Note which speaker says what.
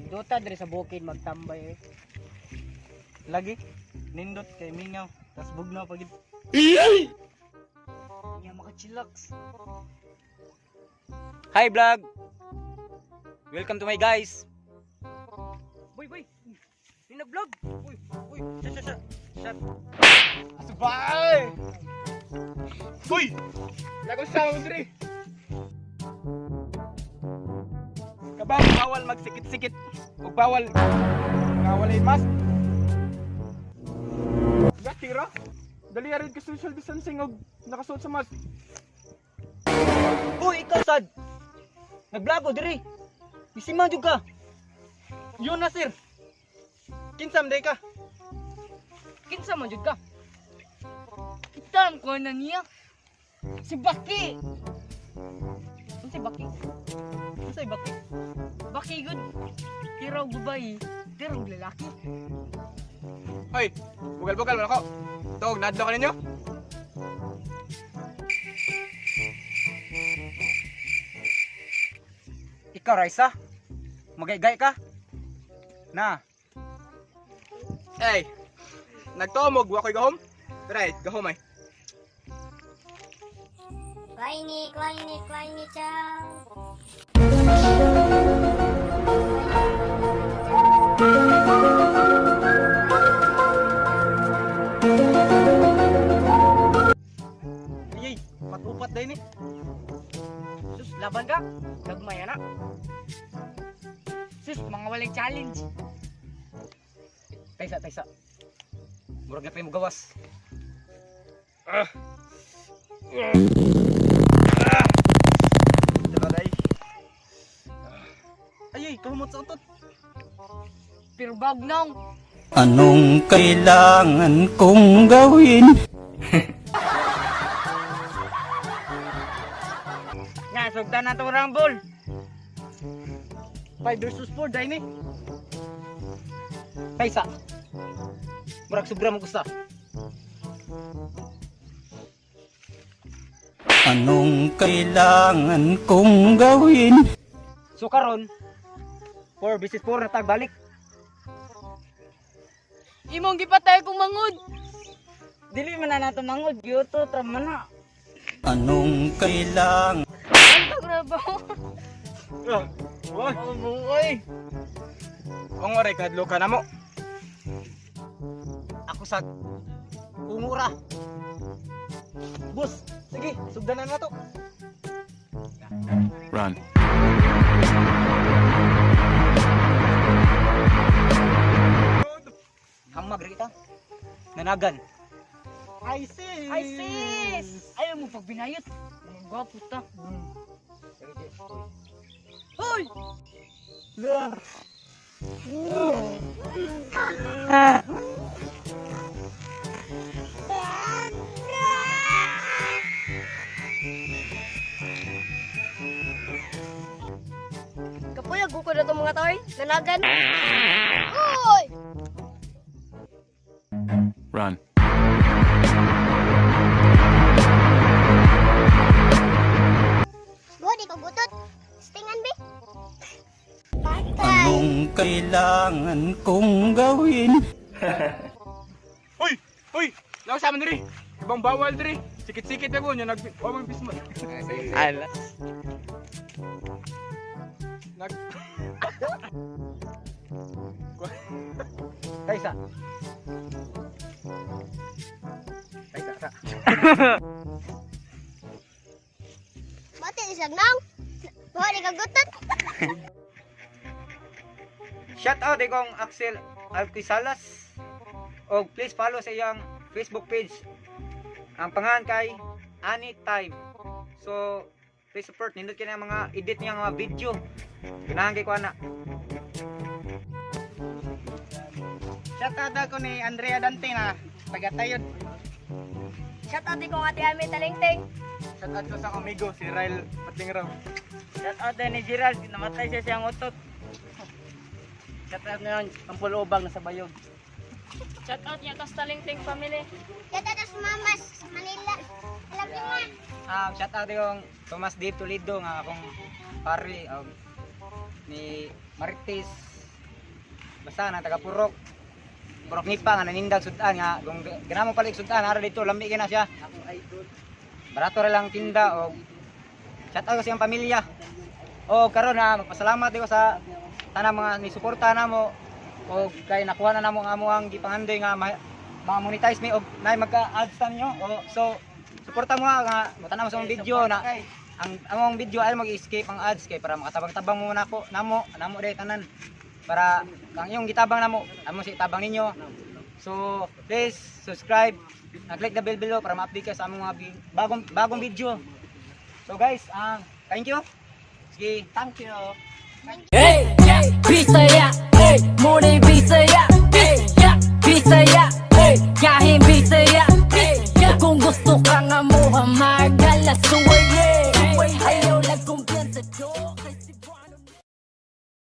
Speaker 1: Dota diri sa bukid magtambay eh.
Speaker 2: Lagi nindot kay mingaw, tas bugnaw pagid.
Speaker 1: Nya maka-chillax.
Speaker 3: Hi vlog. Welcome to my guys.
Speaker 1: Boy, boy. Ni nag-vlog.
Speaker 3: Uy, uy, shut, shut, shut. Shut.
Speaker 2: Asubay! Uy! Lago sa diri. Kabaw bawal magsikit-sikit ug bawal nga walay mask. Gatira. Dali rin ka social distancing og nakasuot sa mask.
Speaker 3: Uy, ikaw sad. Nag-vlog ko diri. Isiman jud ka.
Speaker 2: Yun na sir. Kinsam day ka.
Speaker 1: Kinsa man jud ka? Kitam ko na niya. Si Baki. Unsay Baki?
Speaker 2: Unsay baki?
Speaker 1: Baki gud. Tiraw babae, tiraw lalaki.
Speaker 2: Hoy, bugal-bugal man ako. Tog, nadlo ka ninyo?
Speaker 3: Ikaw Raisa. Magaygay ka. Na.
Speaker 2: Hey, nagtuo mo, wa ko'y gahom? Try, gahom ay.
Speaker 4: Kwaini, kwaini, kwaini, ciao.
Speaker 2: Ay, patupat day ni.
Speaker 1: Sus, laban ka. Gagmay ana. Sus, mga walay challenge.
Speaker 3: Taysa, taysa. Murag na pa mo gawas.
Speaker 2: Tara day. Ay, ay, kahumot sa utot.
Speaker 1: Pero bag nang.
Speaker 5: Anong kailangan kong gawin?
Speaker 1: Nga, sugdan na itong rumble.
Speaker 2: 5 versus 4 day ni.
Speaker 3: Taysa. Murag sobra mo gusta.
Speaker 5: Anong kailangan kong gawin?
Speaker 3: So karon 4 versus 4 na tag balik.
Speaker 1: Imong gipatay kong mangod. Dili man na nato mangod, gyuto tra man na.
Speaker 5: Anong kailangan?
Speaker 1: Antog na ba?
Speaker 2: Ah, Uy,
Speaker 1: Oh,
Speaker 2: ang oray kadlo ka na mo.
Speaker 3: Ako sa ungura.
Speaker 2: Boss, sige, sugdan na nato.
Speaker 6: Run.
Speaker 3: Hamag ra kita. Nanagan.
Speaker 2: I see.
Speaker 1: Ay sis! Ayaw mo pag binayot. Mga gwapo ta. Hoy!
Speaker 4: Kapuyag ko na itong mga toy. Nanagan. Uy!
Speaker 6: Run.
Speaker 4: Bo, di ko gutot. Stingan, be. Patay.
Speaker 5: Anong kailangan kong gawin?
Speaker 2: Uy, uy, lawas sa amin diri. Ibang bawal diri. Sikit-sikit ako nya nag wa man pismo.
Speaker 3: Ala.
Speaker 2: Nag
Speaker 3: Taysa. Taysa, sa.
Speaker 4: Bati, isag nang. Bo, di ka gutot.
Speaker 3: Shout out kong Axel Alquisalas. Og please follow sa iyang Facebook page. Ang pangalan kay Anytime. So, please support nindot kini ang mga edit niya nga mga video. Ganahan kay ko ana.
Speaker 2: Shout out ako ni Andrea Dante na taga Tayod.
Speaker 4: Shout out ko ate Ame Talingting.
Speaker 2: Shout out ko sa amigo si Ryle Patlingraw.
Speaker 1: Shout out din ni Gerald, namatay siya siyang utot.
Speaker 2: Shout out ngayon ang pulobang nasa bayog.
Speaker 1: Shout out niya tas Talingting family.
Speaker 4: Shout out sa mamas sa Manila. Alam niyo man.
Speaker 3: Shout out kong Thomas Dave Toledo nga akong pare og ni Marites Basta na taga Purok. Purok Nipa nga nanindag sudan nga kung gana mo palit sudan ara dito, lami kay na siya. Barato ra lang tinda og shout out sa iyang pamilya. O karon na magpasalamat ko sa tanang mga ni suporta namo og kay nakuha na namo ang amoang gipangandoy nga ma-monetize mi og nay magka-ads ta ninyo. O, so suporta mo nga motanaw sa among video na ang among video ay mag-escape ang ads kay para makatabang-tabang mo nako namo namo day tanan para ang iyong gitabang namo amo si tabang ninyo. So please subscribe and click the bell below para ma-update ka sa among mga bagong bagong video. So guys, thank you. Sige.
Speaker 1: Thank you.
Speaker 6: Hey, Bisaya.